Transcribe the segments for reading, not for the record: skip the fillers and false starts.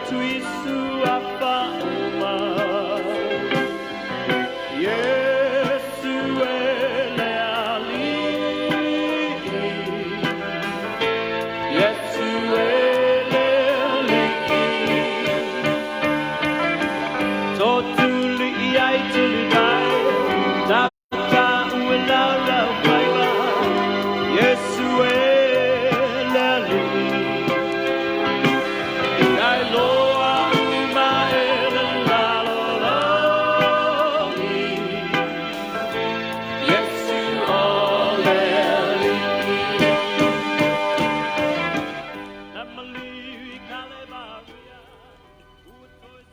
atu i suafa uma. Iesu e le Alii, Iesu e le Alii. Totuli ai tuli mai, ta ue laulau faiva, Iesu e le Alii. Kai loa uma e le lalolagi, Iesu o le Alii. Na maliu i Kalevaria, ua toe.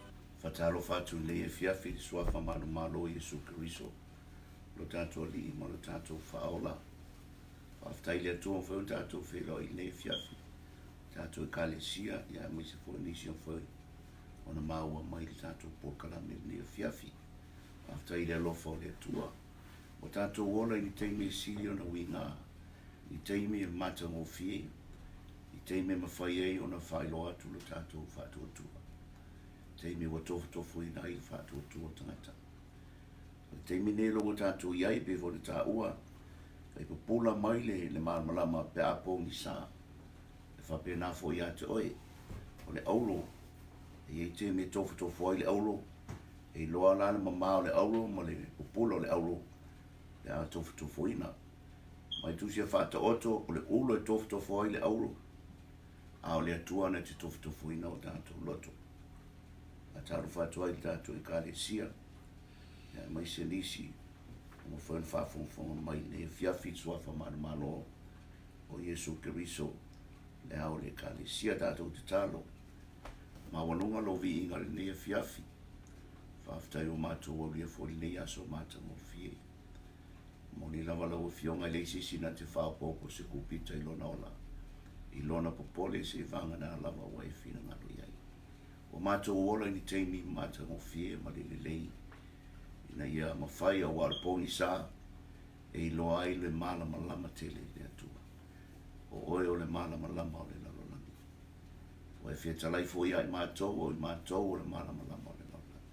Faatalofa atu i lenei afiafi i le Suafa Manumalo o Iesu Keriso, lo tatou Alii ma lo tatou Faaola. Faafetai i le Atua ua mafai ona tatou feiloai i lenei afiafi, tatou Ekalesia, ia aemaise foi nisi ua mafai ona maua mai le tatou polokalame i lenei afiafi. Faafetai i le alofa o le Atua ua tatou ola i ni taimi e sili ona uiga, ni taimi e matagofie, ni taimi e mafai ai ona faailoa atu lo tatou faatuatua, taimi ua tofotofoina ai le faatuatua o tagata. O le taimi nei o lo o tatou i ai, pei foi ona taua, e pupula mai le, le malamalama pe a pogisa. E faapena foi ia te oe, o le auro, e i ai taimi e tofotofo ai le auro, e iloa la le mama o le auro ma le pupula o le auro pe a tofotofoina. Mai tusi a Faataoto, o le ulo e tofotofo ai le auro, a o le Atua na te tofotofoina o tatou loto. Faatalofa atu ai i le tatou Ekalesia, aemaise nisi ua mafai ona faafogafoga mai i lenei afiafi i le Suafa Manumalo o Iesu Keriso, le Ao o le Ekalesia. Tatou tatalo, maualuga lou viiga i lenei afiafi. Faafetai ua matou aulia foi lenei aso matagofie. Moni lava lau Afioga, e leai se isi na te faaopoopo se kupita i lona ola, i lona popole seivagana lava ua e finagalo i ai. Ua matou ola i ni taimi matagofie ma le lelei, ina ia mafai aua o le pogisa e iloa ai le malamalama tele i le Atua. O oe o le malamalama o le lalolagi. Ua e fetalai foi ia i matou, o i matou o le malamalama o le lalolagi.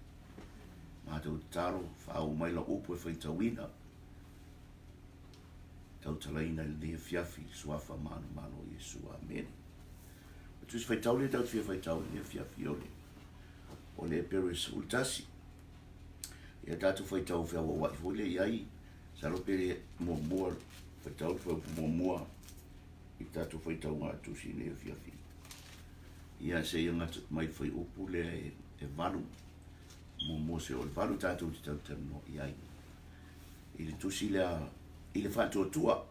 Matou tatalo, faauu mai lau upu e faitauina, tautalaina i lenei afiafi, Suafa manumalo o Iesu. Amene. O tusi faitau lea tatou te fia faitau i lenei afiafi o le o le Epero e 11. Ia tatou faitau feauauai foi lea i ai, masalo pe le muamua faitau le fuaiupu muamua i tatou faitauga a tusi i lenei afiafi. Ia seia gata mai le fuaiupu lea e, e 8, muamua seia oo i le 8 tatou te talatalanoa i ai i le tusi lea i le faatuatua.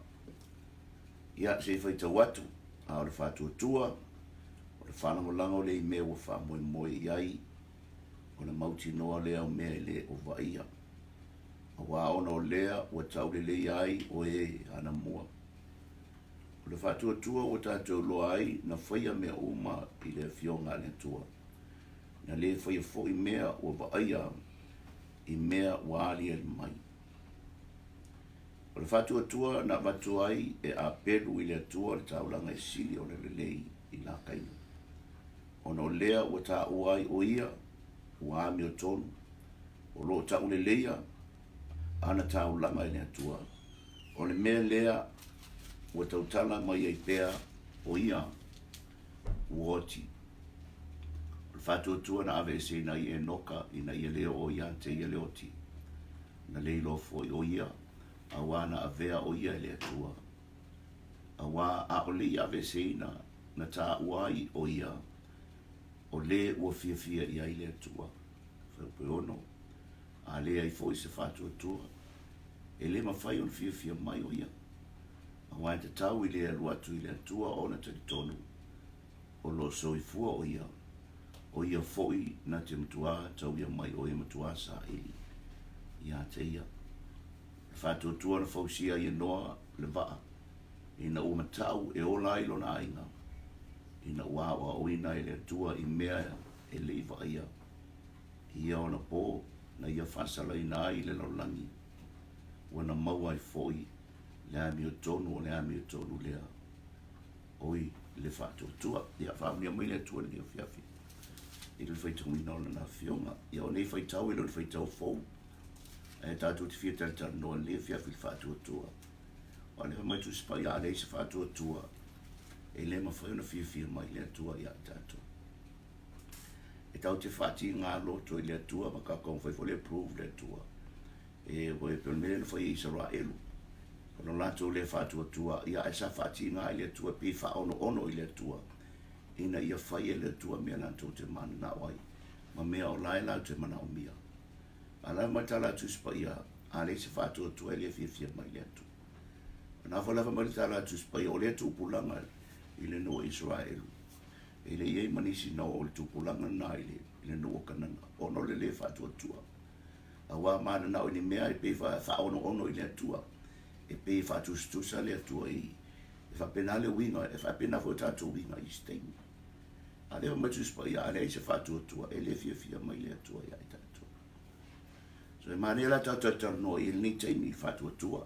Ia se i faitau atu, a o le faatuatua, o le faalagolago lea i mea ua faamoemoe i ai, o le mautinoa lea o mea e le o vaaia. Aua ona o lea ua tauleleia ai o e anamua. O le faatuatua ua tatou iloa ai na faia mea uma i le Afioga a le Atua, na le faia foi mea ua vaaia i mea ua aliali mai. O le faatuatua na avatu ai e Apelu i le Atua le taulaga e sili ona lelei i la Kaina, ona o lea ua taua ai o ia ua amiotonu, o lo o tauleleia ana taulaga i le Atua. O le mea lea ua tautala mai ai pea o ia ua oti. O le faatuatua na aveeseina ai Enoka ina ia le oo ia te ia le oti, na le iloa foi o ia, auā na avea o ia e le Atua. Auā ʻaʻole i aveeseina na taua ai o ia, o le ua fiafia i ai le Atua. Fuaiupu e 6, A leai foi se faatuatua, e le mafai ona fiafia mai o ia, auā e tatau i le alu atu i le Atua ona talitonu o lo o soifua o ia, o ia foi na te matuā tauia mai o e matuā saili ia te ia. O le faatuatua na fausia ai e Noa le vaa, ina ua matau e ola ai lona aiga, ina ua aoaoina e le Atua i mea e le i vaaia i ia ona pō na ia faasalaina ai le lalolagi, ua na maua ai foi le amiotonu o le amiotonu lea. Oi le faatuatua. Ia faamanuia mai le Atua i lenei afiafi. I le faitauina o Lana Afioga. Ia, o nei faitau e le o le faitau fou, ae tatou te fia talatalanoa i lenei afiafi i le faatuatua. Aua o lea fai mai Tusi Paia, a leai se faatuatua, e le mafai ona fiafia mai le Atua ia i tatou. E tatou te faatiga loto i le Atua ma tatou fai foi le approve le Atua. E ua e pei o le mea lea na fai e Isaraelu. Ona latou le faatuatua, ia ae sa faatiga i le Atua, pei faaonoono i le Atua. Ina ia fai e le Atua mea latou te mananao ai, ma mea o la e latou te manaomia. A la mai tala a Tusi Paia, a leai se faatuatua e le fiafia mai le Atua. O na foi lava mai le tala a Tusi Paia, o lea tupulaga i le nuu o Isaraelu, e le i ai ma nisi na oo i le tupulaga lena i le, i le nuu o Kanana, ona o le le faatuatua. Aua mananao i ni mea e pei faaonoono i le Atua, e pei e faatusatusa le Atua i, E faapena le uiga, e faapena foi o tatou uiga i isi taimi. A lea mai Tusi Paia, a leai se faatuatua, e le fiafia mai le Atua ia i tatou. So e manaia la tatou talanoa i lenei taimi i faatuatua.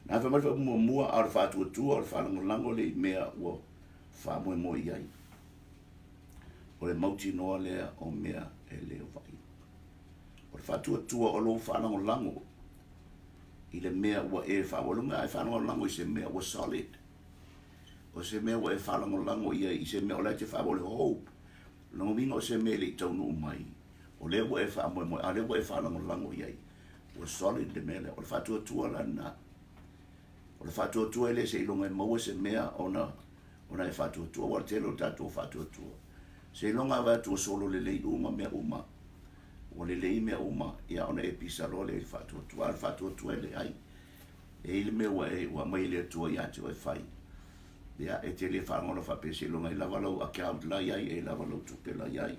Na fai mai le muamua, a o le faatuatua, o le faalagolago le i mea ua faamoemoe i ai. O le mautinoa lea o mea e le o vaai. O le faatuatua o lou faalagolago i le mea ua e faamoemoe, a e faalagolago i se mea ua solid, o se mea ua e faalagolago i ai i se mea o la e te faamoemoe, hope, lona uiga o se mea e le i taunuu mai, o lea ua e faamoemoe, a o lea ua e faalagolago i ai, ua solid le mea lea. O le faatuatua la lena. O le faatuatua e le seiloga e maua se mea ona ona e faatuatua, aua o le tele o tatou faatuatua. Seiloga a vaai atu ua solo lelei uma mea uma, ua lelei mea uma, ia ona e pisa loa lea i le faatuatua. A o le faatuatua e leai. E i ai le mea ua e ua aumai e le Atua ia te oe e fai. Ia, e te le faalogologo faapea seiloga e lava lau account la i ai, e lava lau tupe la i ai.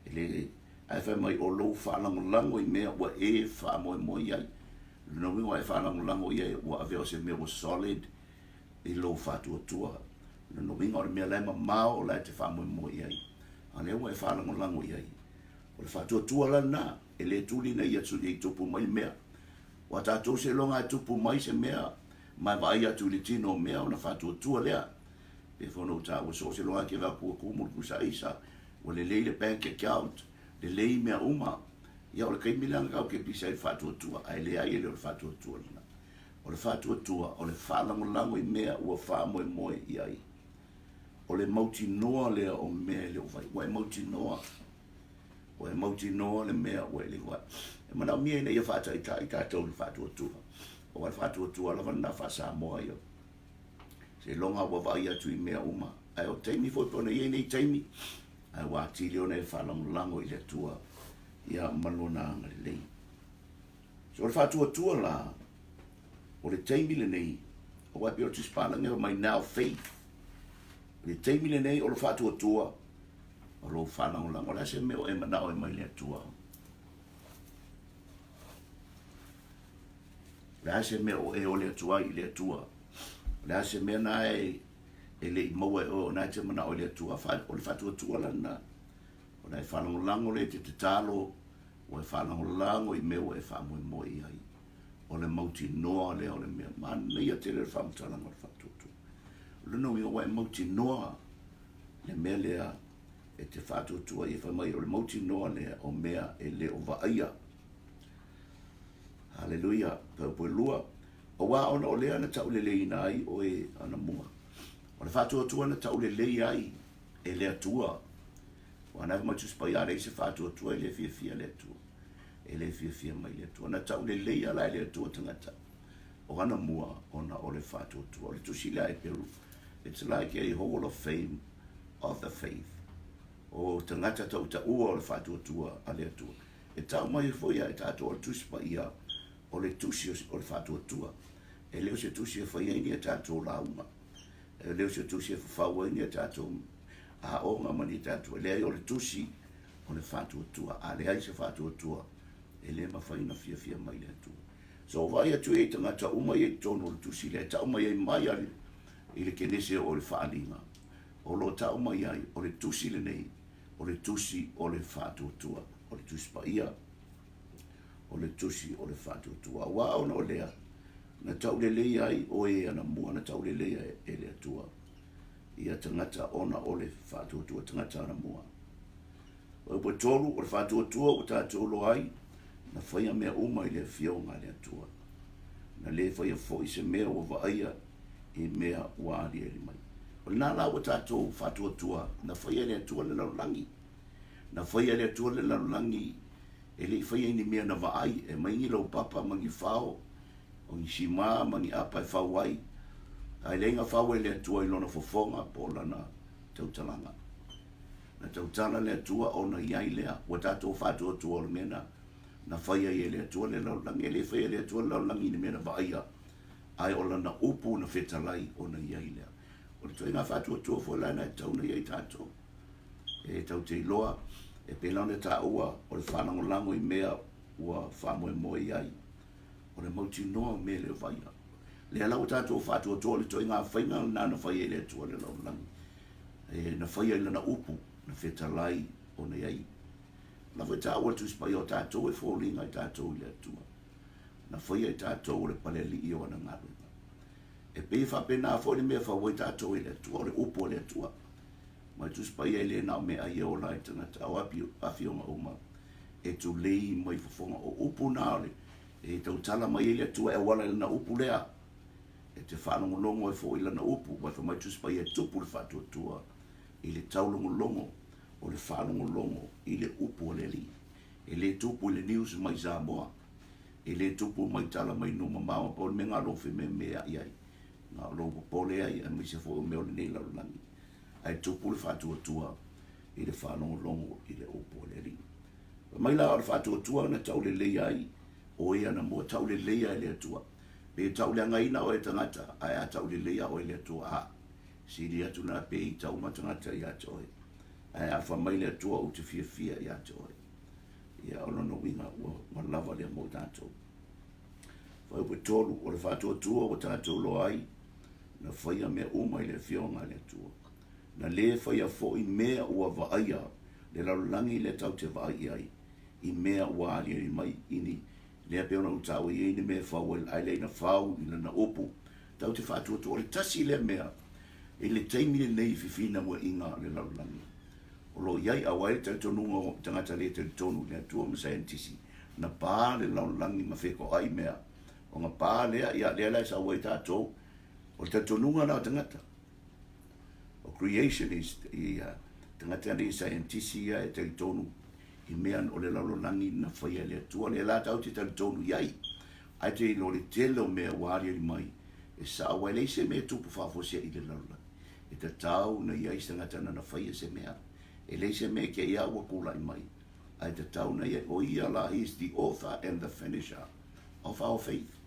E le, ae fai mai o lou faalagolago i mea ua e faamoemoe i ai. Lona uiga ua e faalagolago i ai ua avea o se mea ua solid i lou faatuatua. Lona uiga o le mea la e mamao o la e te faamoemoe i ai, a o lea ua e faalagolago i ai. O le faatuatua la lena, e le tuli ina ia i tupu mai le mea. Ua tatou seiloga e tupu mai se mea ma e vaai atu i le tino o mea ona faatuatua lea. Pei foi ona ou taua, so o se loga e te vaai atu ua tumu le pusa aisa, ua lelei le bank account, lelei mea uma. Ia o le taimi lea na tatou te pisa ai i le faatuatua, ae leai e le o le faatuatua lena. O le faatuatua, o le faalagolago i mea ua faamoemoe i ai. O le mautinoa lea o mea e le o vaai. Ua e mautinoa. Ua e mautinoa le mea ua e le vaai. E manaomia ina ia faataitai tatou i le faatuatua. Aua le faatuatua lava lena faa-Samoa ia. Seiloga ua vaai atu i mea uma. Ae o taimi foi pei ona i ai nei taimi, ae ua atili ona e faalagolago i le Atua ia ma Lona agalelei. So o le faatuatua la, o le taimi lenei, aua e pei o le Tusi Palagi e fai mai, now faith. O le taimi lenei o le faatuatua, o lou faalagolago. O le a se mea o e manao e mai le Atua? O le a se mea o e ole atu ai i le Atua? O le a se mea na e e le i maua e oe o na e te manao i le Atua? O le faatuatua la lena. O na e faalagolago lea e te tatalo, ua e faalagolago i mea ua e faamoemoe i ai. O le mautinoa lea o le mea manaia tele o le faamatalaga o le faatuatua. O lona uiga ua e mautinoa le mea lea e te faatuatua ai, fai mai o le mautinoa lea o mea e le o vaaia. Haleluia. Fuaiupu 2. Aua ona o lea na tauleleiina ai oe anamua. O le faatuatua na taulelei ai e le Atua. Ua na mai Tusi Paia, a leai se faatuatua e le fiafia le Atua. E le fiafia mai le Atua. Na taulelei ala e le Atua tagata o anamua ona o le faatuatua. O le tusi lea a Heperu, it's like a hall of fame of the faith. O tagata tautaua o le faatuatua a le Atua. E tau mai foi ia i tatou o le Tusi Paia, o le tusi o le faatuatua. E le o se tusi e fai ai ni a tatou lauga. E le o se tusi e fafau ai ni a tatou aoga ma ni a tatou. E leai, o le tusi o le faatuatua. A leai se faatuatua, e le mafai ona fiafia mai le Atua. So, vaai atu i tagata uma ia i totonu o le tusi lea, e tau mai ai mai i le Kenese o le Faaaliga, o lo o tau mai ai, o le tusi lenei, o le tusi o le faatuatua, o le Tusi Paia, o le tusi o le faatuatua. Aua ona o lea, na taulelei ai oe anamua, na taulelei ai e le Atua ia tagata ona o le faatuatua, tagata anamua. O le 3, o le faatuatua ua tatou iloa ai, na faia mea uma i le Afioga a le Atua. Na le faia foi se mea ua vaaia i mea ua aliali mai. O lena la ua tatou faatuatua, na faia e le Atua le lalolagi. Na faia e le Atua le lalolagi, e le i faia i ni mea na vaai, e aumai ni laupapa ma ni fao, o ni sima ma ni apa e fau ai, ae leai na fau e le Atua i lona fofoga po o lana tautalaga. Na tautala le Atua ona i ai lea, ua tatou faatuatua o le mea na, na fai ai e le Atua le lalolagi. E le faia e le Atua le lalolagi i ni mea na vaaia, ae o lana upu na fetalai ona i ai lea. O le ituaiga faatuatua foi la lena e tatau ona i ai tatou. E tatou te iloa, e pei la ona taua o le faalagolago i mea ua faamoemoe i ai. O le mautinoa o mea e le o vaaia. Lea la ua tatou faatuatua o le ituaiga faiga lena na fai ai e le Atua le lalolagi. E, na faia i lana upu, na fetalai ona i ai. Na foi taua le Tusi Paia o tatou e foliga i tatou i le Atua. Na faia i tatou o le palealii o ana galuega. E pei e faapena foi le mea e fau ai tatou e le Atua, o le upu a le Atua. Ma le Tusi Paia e le na o meaai e ola ai le tagata, a o afioga uma e tulei mai fofoga. O upu na o le e tautala mai ai le Atua e auala i lana upu lea. E te faalogologo ai foi i lana upu, aua fai mai le Tusi Paia e tupu le faatuatua i le taulogologo o le faalogologo i le upu a le Alii. E le tupu i le news mai Samoa, e le tupu mai tala mai nuu mamao, pau le mea na o lou fememeai ai, na o lou popole ai, aemaise foi o mea o lenei lalolagi. Ae tupu le faatuatua i le faalogologo i le upu a le Alii. Fai mai la o le faatuatua na tauleleia ai oe anamua, tauleleia e le Atua. Pe tauleagaina oe e tagata, ae a tauleleia oe e le Atua, a, sili atu lena pe ita uma tagata ia te oe. Ae a fai mai le Atua ou te fiafia ia te oe. Ia, o lona uiga ua, ua lava lea mo tatou. Fuaiupu 3, o le faatuatua ua tatou iloa ai, na faia mea uma i le Afioga a le Atua. Na le faia foi mea ua vaaia le lalolagi lea tatou te vaai i ai, i mea ua aliali mai i ni lea pei ona ou taua i ai ni mea e fau ai, ae leai na fau i lana upu. Tatou te faatuatua, o le tasi lea mea i le taimi lenei i fefinamoeaiga a le lalolagi o lo o i ai, aua e i ai le talitonuga o tagata le talitonu i le Atua ma saienitisi, na pa le lalolagi ma fetoai mea, ona pa lea, ia lea la e sau ai tatou, o le talitonuga lena o tagata. O creationist, ia, tagata nei saienitisi ia e talitonu i mea o le lalolagi na faia e le Atua, lea la tatou te talitonu i ai. Ae te iloa le tele o mea ua aliali mai e sao, aua e leai se mea e tupu faafuasei i le lalolagi. E tatau na i ai se tagata na na faia se mea. E leai se mea e kei a ua tulai mai, ae tatau na i ai. O ia la, he is the author and the finisher of our faith.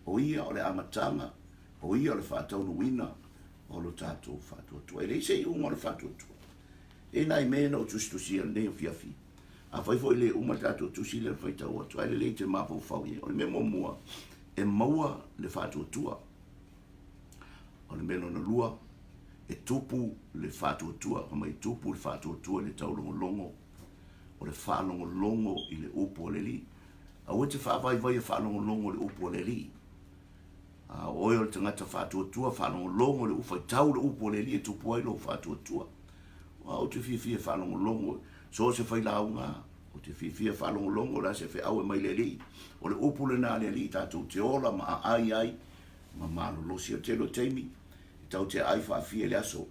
O ia o le amataga, o ia o le faataunuuina o lo tatou faatuatua. E leai se iuga o le faatuatua. E nai mea na ou tusitusia i lenei afiafi. Afai foi le uma le tatou tusi lea na faitau atu, ae lelei te mafaufau i ai. O le mea muamua, e maua le faatuatua. O le mea lona lua, e tupu le faatuatua, fai mai e tupu le faatuatua i le taulogologo, o le faalogologo i le upu a le Alii. Aua e te faavaivaia faalogologo i le upu a le Alii. A o oe o le tagata faatuatua, faalogologo i le upu, faitau le upu a le Alii e tupu ai lou faatuatua. Aua ou te fiafia e faalogologo, so o se failauga, ou te fiafia e faalogologo o le a se feau e mai le Alii. O le upu lena a le Alii tatou te ola ma aai ai ma malolosi. O le tele o taimi, e tatou te aai faafia i le aso,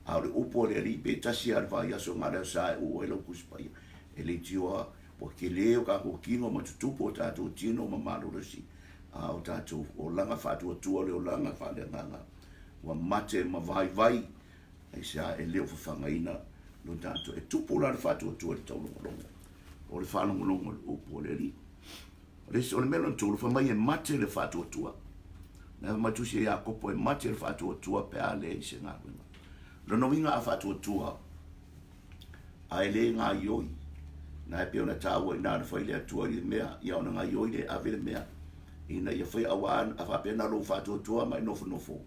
a o le upu a le Alii pe tasi lava i le vaiaso na o le aso sa e uu ai lau Tusi Paia. E leitioa ua tele o tatou tino ma tutupu o tatou tino ma malolosi, a o tatou olaga faatuatua o le olaga faaleagaga ua mate ma vaivai. Aisea e le o fafagaina lo tatou? E tupu la le faatuatua i le taulogologo, o le faalogologo i le upu a le Alii. O le isi, o le mea lona tolu, fai mai e mate le faatuatua. Na fai mai tusi e Iakopo e mate le faatuatua pe a leai se galuega. Lona uiga a faatuatua, ae le gaioi, na e pei ona taua i ina na fai le Atua i le mea, ia ona gaioi lea e ave le mea, ina ia faia, aua a faapea na lou faatuatua ma e nofonofo,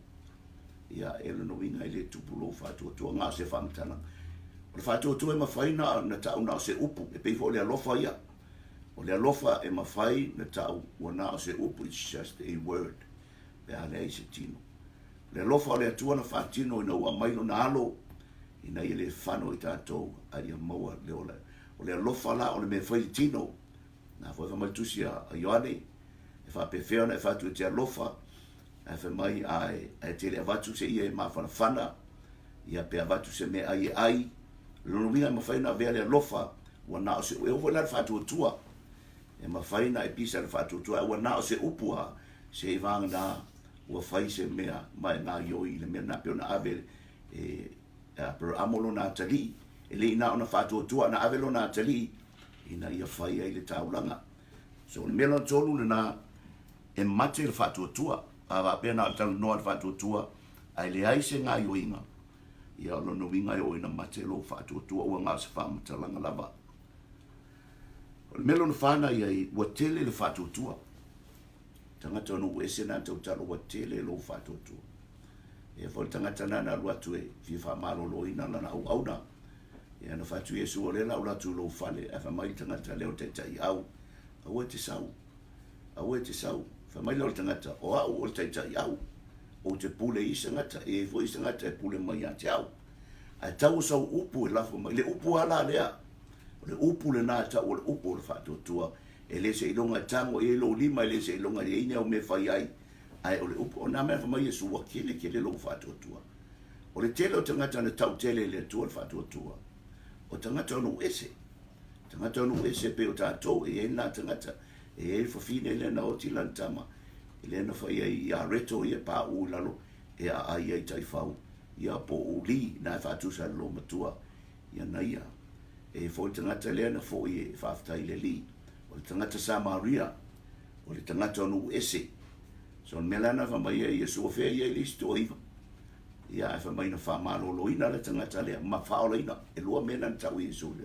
Ia, e lona uiga e le tupu lou faatuatua, na o se faamatalaga. O le faatuatua e mafai na, na tau na o se upu, e pei foi o le alofa ia. O le alofa e mafai na tau ua na o se upu, it's just a word, pe a leai se tino. O le alofa o le Atua na faatino ina ua aumai lona alo, ina ia le fano i tatou, a ia maua le ola. O le alofa la o le mea e fai i le tino. Na foi fai mai le tusi a Ioane, e faapefea ona e fai atu e te alofa, ae fai mai ae, ae te le avatu se ia e mafanafana, ia pe avatu se meaai e ai. O lona uiga e mafai ona avea le alofa, ua na o se, e oo foi la i le faatuatua. E mafai ona e pisa i le faatuatua, ae ua na o se upu lava, se i vagana ua fai se mea ma e gaoioi i le mea lena, pei ona ave e Aperaamo lona atalii, e le i na ona faatuatua na ave lona atalii ina ia fai ai le taulaga. So o le mea lona tolu lena, e mate le faatuatua. A faapea na o le talanoa le faatuatua ae leai se gaoioiga, ia o lona uiga e oo ina mate lou faatuatua ua na o se faamatalaga lava. O le mea lona fa na i ai, ua tele le faatuatua. Tagata o nuu ese na tautalo ua tele lou faatuatua. E foi le tagata na na alu atu e fia faamaloloina lana auauna. Ia na fai atu Iesu, o lea la alu atu i lou fale, ae fai mai le tagata lea o le taitai au, aua e te sau, aua e te sau. Fai mai lea o le tagata, o au o le taitai au, ou te pule i isi tagata, e i ai foi isi tagata e pule mai ia te au. Ae tau o sau upu e lafo mai, le upu lava la lea, o le upu lena e tau o le upu o le faatuatua, e le seiloga e tago i ai lou lima, e le seiloga e i ai ni au mea e fai ai, ae o le upu, o nā mea fai mai Iesu, ua tele tele lou faatuatua. O le tele o tagata na tau tele i le Atua le faatuatua, o tagata o nuu ese. Tagata o nuu ese pei o tatou, e i ai lena tagata, e i ai le fafine lea na oti lana tama, lea na fai ai ia reto ia paʻū i lalo e aai ai taifau, ia po o uli, na e faatusa i le loomatua ia na ia. E i ai foi le tagata lea na foi e faafetai i le Alii, o le tagata Samaria, o le tagata o nuu ese. So o le mea la na fai mai ai Iesu, o fea i ai le isi toaiva? Ia ae fai mai na faamaloloina le tagata lea ma faaolaina. E lua mea na na tau e Iesu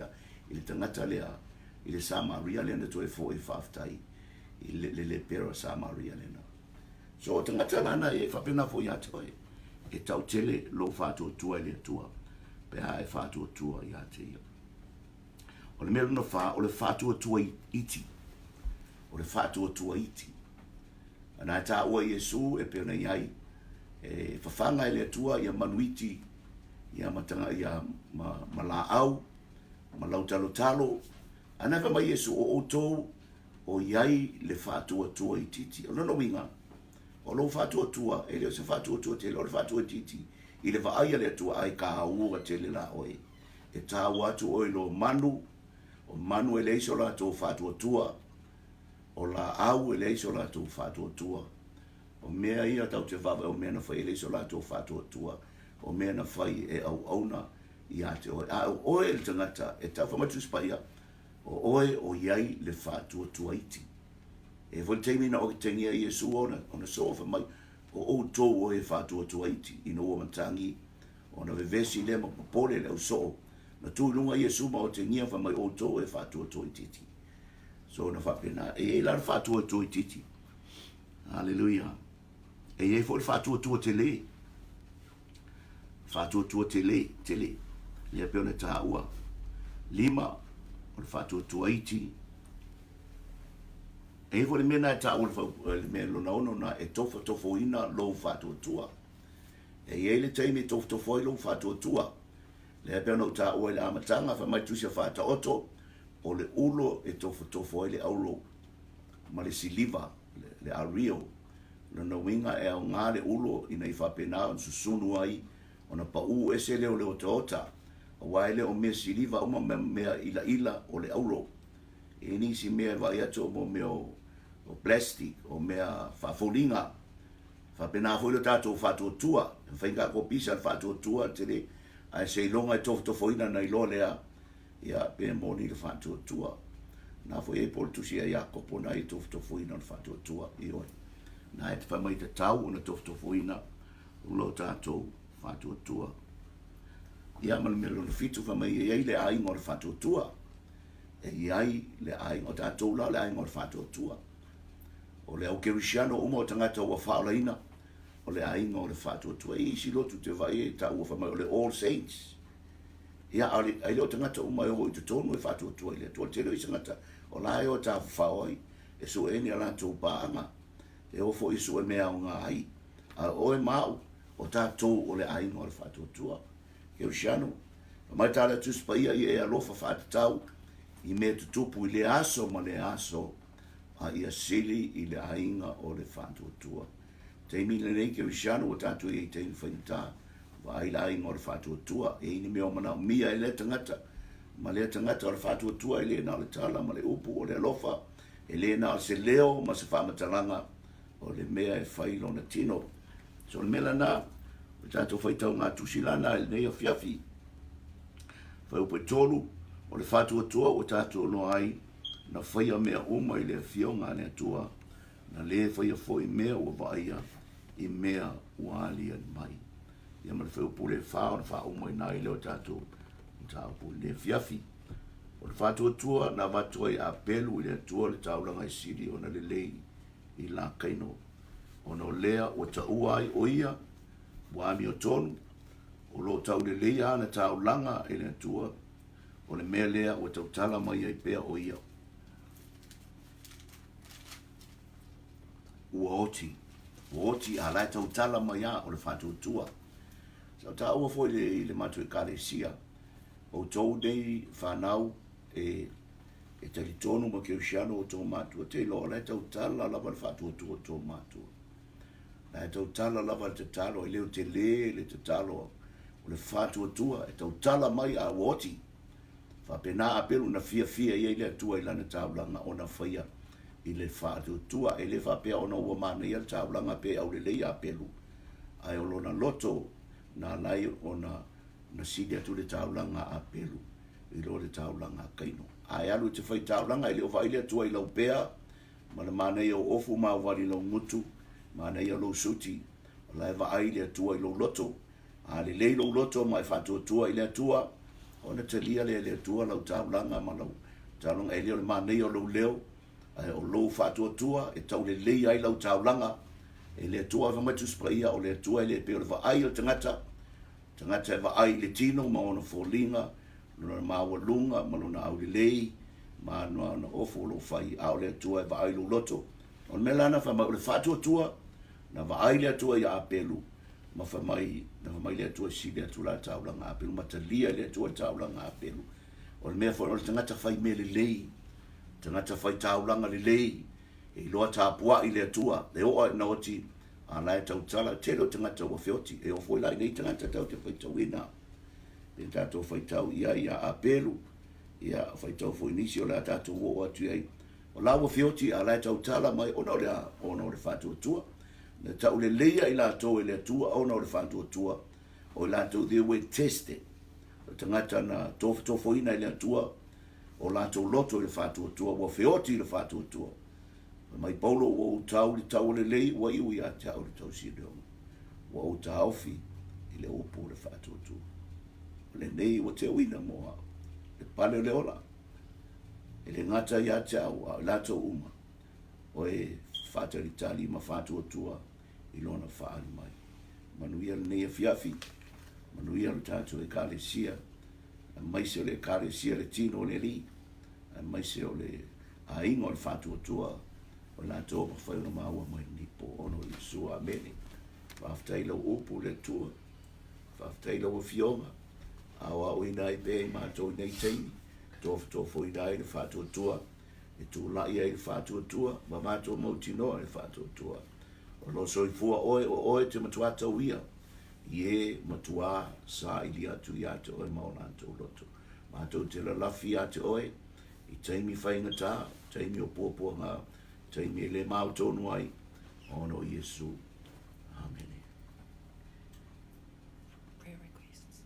i le tagata lea, i le Samaria lea na toe foi e faafetai i le, le lepera Samaria lena. So o tagata la na e faapena foi ia te oe, e tau tele lou faatuatua i le Atua pe a e faatuatua ia te ia. O le mea lona fa, o le faatuatua iti. O le faatuatua iti. Ana e taua Iesu e pei ona i ai, e fafaga e le Atua ia manu iti, ia ma, tanga, ia, ma, ma laau, ma lautalotalo. Ana e fai mai Iesu, o outou o i ai le faatuatua itiiti. O lona uiga, o lou faatuatua, e le o se faatuatua tele, o le faatuatua itiiti i le vaai a le Atua, ae taua tele la oe. E taua atu oe i lo manu, o manu e leai so latou faatuatua, o laau e leai so latou faatuatua, o mea ia tatou te vaavaai o mea na fai e leai so latou faatuatua, o mea na fai e auauna ia te oe. A o oe le tagata e tau fai mai le Tusi Paia, o oe o i ai le faatuatua iti. E foi le taimi na otegia ai Iesu ona, ona soo fai mai, o outou oe e faatuatua iti, ina ua matagi, ona vevesi lea ma popole le au soo, na tu i luga Iesu ma otegia fai mai, outou e faatuatua itiiti. So na faapena, e i ai la le faatuatua itiiti. Haleluia. E i ai foi le faatuatua tele. Faatuatua tele, tele. Lea pei ona taua. Lima, o le faatuatua iti. E i ai foi le mea na e taua le, le mea lona ono na e tofotofoina lou faatuatua. E i ai le taimi e tofotofo ai lou faatuatua. Lea pei ona ou taua i le amataga, fai mai le Tusi a Faataoto, o le ulo e tofotofo ai le auro ma le siliva, le, le ario. Lona uiga e aoga le ulo ina ia faapena ona susunu ai, ona paʻū ese lea o le otaota, aua e le o mea siliva uma ma mea ilaila o le auro. E i ai nisi mea e vaai atu o mea o, o plastic, o mea faafoliga. Faapena foi lo tatou faatuatua, e mafai ona tatou pisa le faatuatua tele, ae seiloga e tofotofoina ona iloa lea, ia pe moni le faatuatua. Na foi e po le tusi a Iakopo na e tofotofoina o le faatuatua, ioe. Na e te fai mai tatau ona tofotofoina lo tatou faatuatua. Ia ma le mea lona fitu fai mai e i ai le aiga o le faatuatua. E i ai le aiga o tatou la o le aiga o le faatuatua. O le au kerisiano uma o tagata ua faaolaina, o le aiga o le faatuatua. E i ai isi lotu te vaai e taua fai mai o le All Saints. Ia, a le o tagata uma e o i totonu e faatuatua i le Atua. Tele o isi tagata o la e o e tafafao ai, e sue ni a latou paaga, e o foi e sue mea aoga ai. A o oe ma au, o tatou o le aiga o le faatuatua. Kerisiano, fai mai tā le Tusi Paia, ia e alofa faatatau. i mea tutupu i lea aso ma lea aso, a ia sili i le aiga o le faatuatua. Taimi lenei kerisiano ua tatou i ai i taimi faigata, vaai le aiga o le faatuatua, e i ai ni mea o manaomia e lea tagata, ma lea tagata o le faatuatua e le na o le tala ma le upu o le alofa, e le na o se leo ma se faamatalaga o le mea e fai lona tino. So o le mea lana, o tatou faitauga tusi lana i lenei afiafi, fuaiupu e 3, o le faatuatua ua tatou iloa ai na faia mea uma i le afioga a le Atua, na lē faia foi mea ua vaaia i mea ua aliali mai. Ia ma le fuaiupu le 4 ona faauma ina ai lea o tatou mataupu i lenei afiafi. O le faatuatua na avatu ai Apelu i le Atua le taulaga e sili ona lelei i la Kaino, ona o lea ua taua ai o ia ua amiotonu, o lo o tauleleia ana taulaga e le Atua, o le mea lea ua tautala mai ai pea o ia. Ua oti, ua oti a la e tautala mai a o le faatuatua. Sa taua foi le, i le matou ekalesia, outou nei whanau e, e talitonu ma kerisiano o tō matua, te iloa o la e tautala lava le faatuatua o tō matua. La e tautala lava le tatalo, e leo tele le tatalo o le faatuatua, e tautala mai a ua oti. Faapena Apelu na fiafia i ai le Atua i lana taulaga ona faia i le faatuatua. E le faapea ona ua manaia le taulaga pe aulelei Apelu, ae o lona loto na ala ai ona na sili atu le taulaga a Apelu i lo le taulaga a Kaino. A e alu e te fai taulaga, e le o vaai le Atua i lau pea ma le manaia o ofu ma au vali lou gutu, manaia lou suti, o la e vaai le Atua i lou loto. A lelei lou loto ma e faatuatua i le Atua, ona talia lea e le Atua lau taulaga ma lau taulaga. E le o le manaia o lou leo, ae o lou faatuatua e taulelei ai lau taulaga e le Atua. Fai mai Tusi Paia, o le Atua e le pei o le vaai o le tagata, tagata e vaai i le tino ma ona foliga, lona maualuga ma lona aulelei, ma ona ofu o lou fai, a o le Atua e vaai lou loto. O le mea lana fai mai o le faatuatua, na vaai le Atua ia Apelu, ma fai mai, na fai mai le Atua e sili atu la taulaga Apelu, ma talia e le Atua le taulaga Apelu. O le mea foi o le tagata fai mea lelei, tagata fai taulaga lelei, e iloa tapuai le Atua, e oo ina oti, a la e tautala, tele o tagata ua feoti, e oo foi la i nei tagata tatou te faitauina, e tatou faitau i ai ia Apelu, ia faitau foi nisi o le a tatou oo atu i ai. O la ua feoti a la e tautala mai ona o le a? Ona o le faatuatua. Na tauleleia i latou e le Atua ona o le faatuatua. O i latou, they were tested. O tagata na tofotofoina e le Atua o latou loto i le faatuatua, ua feoti i le faatuatua. Fai mai Paulo, ua ou tau i le taua lelei, ua iu ia te au le tausileoga. Ua ou taofi i le upu o le faatuatua. O lenei ua teuina mo au, le pale o le ola. E le gata ia te au, a o i latou uma, o e faatalitali ma faatuatua i lona faaali mai. Manuia lenei afiafi, manuia lo tatou Ekalesia, aemaise o le Ekalesia le tino o le Alii, aemaise o le aiga o le faatuatua o latou ua mafai ona maua mai lenei po ona o Iesu. Amene. Faafetai lau upu le Atua. Faafetai lau Afioga. Aoaoina ai pea i matou i nei taimi, tofotofoina ai le faatuatua, e tulai ai le faatuatua, ma matou mautinoa le faatuatua. O lo soifua oe, o oe te matua tauia, i e matuā saili atu iā te oe ma o latou loto. Matou te lalafi iā te oe, i taimi faigata, taimi o puapuaga, taimi e le mau tonu ai, ona o Iesu. Amene. Prayer requests.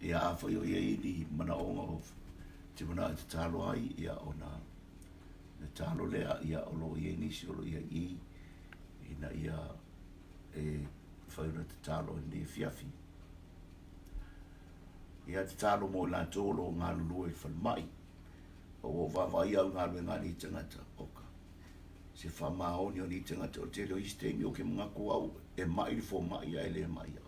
Ia, afai o i ai ni manaoga o te manao e tatalo ai, ia ona le talo lea, ia o lo o i ai nisi o lo o i ai i ina ia e mafai ona tatalo i lenei afiafi. Ia tatalo mo i latou o lo o galulue i le falemai. O ua ou vaavaai au i galuega a nei tagata, oka. Se faamaoni o nei tagata o le tele o isi taimi ou ke manatu au e mai le fomai ae le mai au.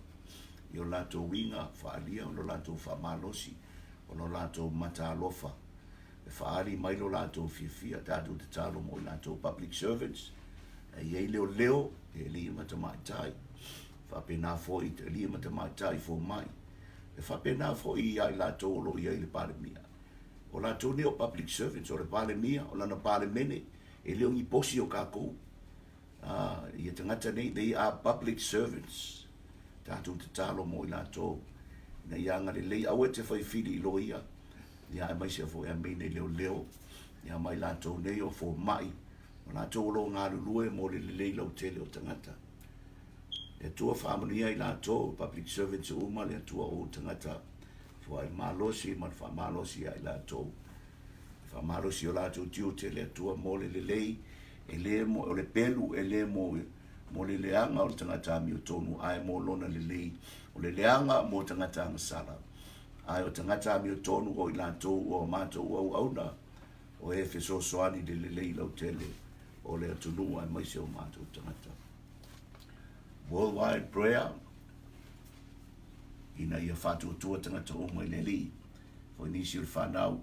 I o latou uiga faaalia, o lo latou faamalosi, o lo latou mataalofa e faaali mai lo latou fiafia, tatou tatalo mo i latou public servants, e i ai leoleo, e alii ma tamaitai, faapena foi i alii ma tamaitai fomai. E faapena foi ia i latou o lo o i ai i le Palemia. O latou nei o public servants, o le Palemia, o lana Palemene, e le o ni posi o kakou. Ia tagata nei, they are public servants. Tatou tatalo mo i latou ina ia agalelei, aua e te fai fili i loia, ia aemaise foi ameina i leoleo, ia ma i latou nei o fomai, o latou o lo o galulue mo le lelei lautele o tagata. Le Atua faamanuia i latou, public servants uma, le Atua o ou tagata foai le malosi ma le faamalosi ia i latou. Le faamalosi o latou tiute le Atua mo le lelei, e le mo, o le pelu e le mo, mo le leaga o le tagata amiotonu, ae mo lona lelei. O le leaga mo tagata agasala, ae o tagata amiotonu o i latou ua matou auauna, o e fesoasoani i le lelei lautele o le atunuu aemaise o matou tagata. Worldwide Prayer, ina ia faatuatua tagata uma i le Alii. Foi nisi o le fanau,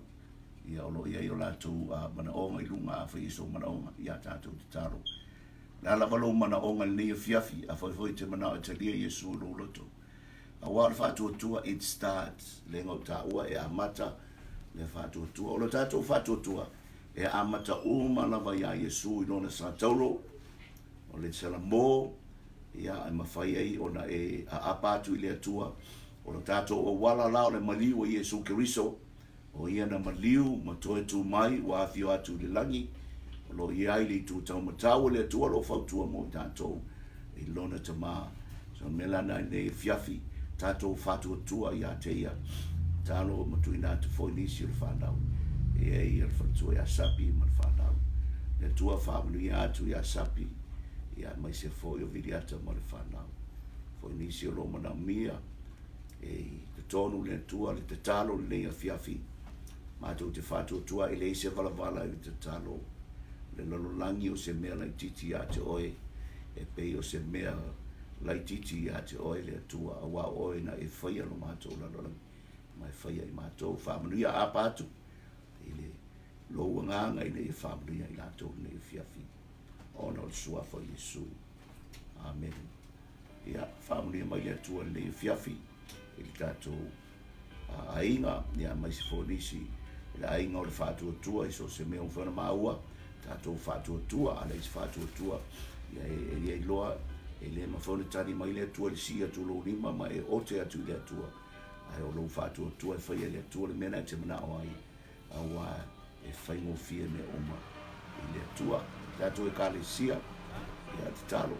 ia o lo o i ai o latou manaoga i luga, afai e sou manaoga, ia tatou tatalo. O le a lava lou manaoga i lenei afiafi, afai foi e te manao e talia Iesu i lou loto. Aua o le faatuatua, it starts, le ga o taua e amata le faatuatua. O lo tatou faatuatua, e amata uma lava iā Iesu i lona satauro, o le salamo, ia, e mafai ai ona e aapa atu i le Atua. O lo tatou auala la o le maliu o Iesu Keriso, o ia na maliu ma toe tu mai ua afio atu i le lagi, o lo o i ai le itu taumatau o le Atua o lo o fautua mo i tatou i lona Tama. So mea la na i lenei afiafi, tatou faatuatua ia te ia, talo ma tuuina atu foi nisi o le fanau e i ai le faletua ia Sapi ma le fanau. Le Atua faamanuia atu ia Sapi, ia aemaise foi o Viliata ma le fanau. Foi nisi o lo o manaomia e i totonu le Atua le tatalo lenei afiafi, matou te faatuatua e leai se valavala i le tatalo. Le lalolagi o se mea laitiiti ia te oe, e pei o se mea laitiiti ia te oe le Atua, aua o oe na e faia lo matou lalolagi, ma e faia i matou. Faamanuia apa atu i le lou agaga ina ia faamanuia i latou lenei afiafi, ona o le suafa o Iesu. Amene. Ia, faamanuia mai le Atua i lenei afiafi i le tatou aiga, ia aemaise foi nisi o le aiga o le faatuatua i so o se mea ua mafai ona maua, tatou faatuatua, a leai se faatuatua, ia e ia iloa e le mafai ona tali mai le Atua i le sii atu o lou lima ma e ote atu i le Atua, ae o lou faatuatua e faia e le Atua le mea na e te manao ai, aua e faigofie mea uma i le Atua. Tatou Ekalesia, ia tatalo.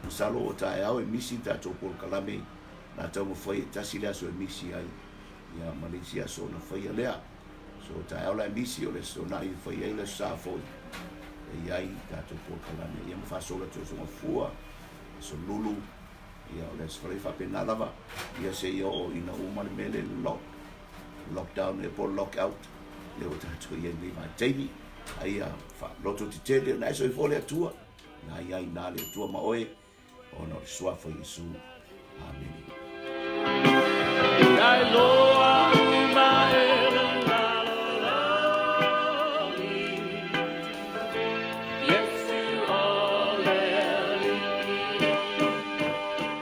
Masalo o taeao e misi le tatou polokalame, na taumafai e tasi le aso e misi ai, ia ma le isi aso ona faia lea. So taeao la e misi, o le aso Toonai e fai ai le aso Sa foi e i ai tatou polokalame, ia ma faasolo atu aso Gafua, aso Lulu, ia o le aso Faraile faapena lava, ia seia oo ina uma le mea lea lock, lockdown ea po o lockout lea ua tatou i ai lenei vaitaimi. A ia faaloto tetele ona e soifua le Atua, na i ai na le Atua ma oe, ona o le suafa o Iesu. Amene.